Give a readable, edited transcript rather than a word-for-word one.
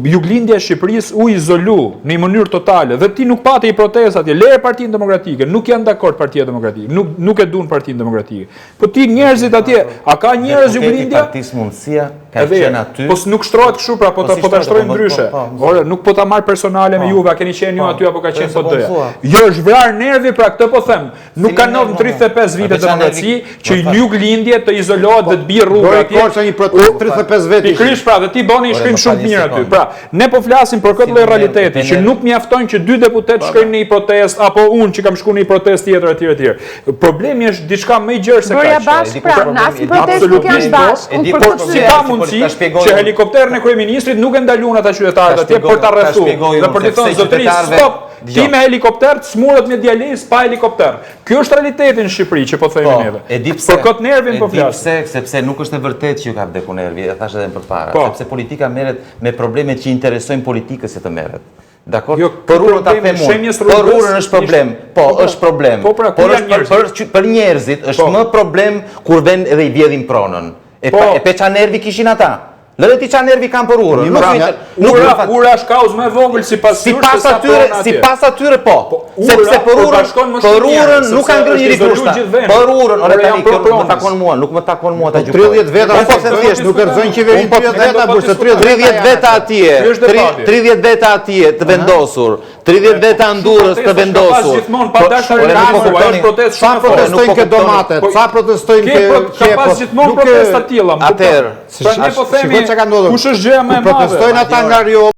Juglindja e Shqipërisë u izolu në një mënyrë totale dhe ti nuk pate një protestë atje. Lere Partinë Demokratike, nuk janë dakord Partia Demokratike, nuk nuk e duan Partinë Demokratike. Po ti njerëzit atje, a ka njerëz Juglindja? Partisë Mundësia ka qenë aty. Po nuk shtrohet kështu pra, po, po ta po ta shtroj po, ndryshe. Po, po, Ore, nuk po ta marr personale me juve, a keni qenë ju aty apo ka qenë PD-ja. Jo, është vrarë nervi pra këtë po them. Nuk ka ndodhur në 35 vite demokraci që në juglindje të izolohet dhe të bjerë rruga atje. Bëri një protestë 35 vete. Pikërisht pra dhe ti bën një shkrim shumë të mirë aty. Pra, ne po flasim për këtë lloj realiteti që nuk mjafton që dy deputetë shkojnë në një protestë apo unë që kam shkuar në një protestë tjetër etj etj. Problemi është diçka më i gjerë se kaq. Bëra bashkë pra, në asnjë protestë nuk janë bashkë. Unë për këtë si ka mundësi që helikopterin e kryeministrit nuk e ndaluan ata qytetarët atje për ta rrethuar dhe për t'i thënë zotëri stop Ti me helikopter, të sëmurët me dializë pa helikopter. Ky është realiteti në Shqipëri që po themi po, neve. E di pse. Për këtë nervin po flas. E di pse, sepse nuk është e vërtetë që ju ka vdekur nervi, e thashë edhe më përpara, po. sepse politika merret me problemet që interesojnë politikës që të merret. Dakor? Jo, për urën ta them unë. Për urën është problem. Po, po pra, është problem. Po pra, por është për, për, për njerëzit është po. më problem kur vjen edhe i vjedhin pronën. E, po. e pe ça nervi kishin ata. Lëre ti ça nervi kanë për urën. Nuk pra, nuk ura, ura është kauzë më e vogël sipas sipas atyre, sipas atyre po. po sepse për urën, për urën nuk kanë ngrënë njeri grushta. Për urën, ore tani kjo nuk më takon mua, nuk më takon mua ta po, gjykoj. 30 veta po them thjesht, nuk e rrëzojnë qeverinë 30 veta, kurse 30 30 veta atje, 30 veta atje të vendosur. 30 veta në Durrës të vendosur. Gjithmonë pa dashur të nuk po kuptoni protestë shumë. Sa protestojnë ke domate, po, sa protestojnë ke ka pas gjithmonë protesta të tilla. Atëherë, pra ne po themi kush është gjëja më e madhe. Protestojnë ata nga Riola.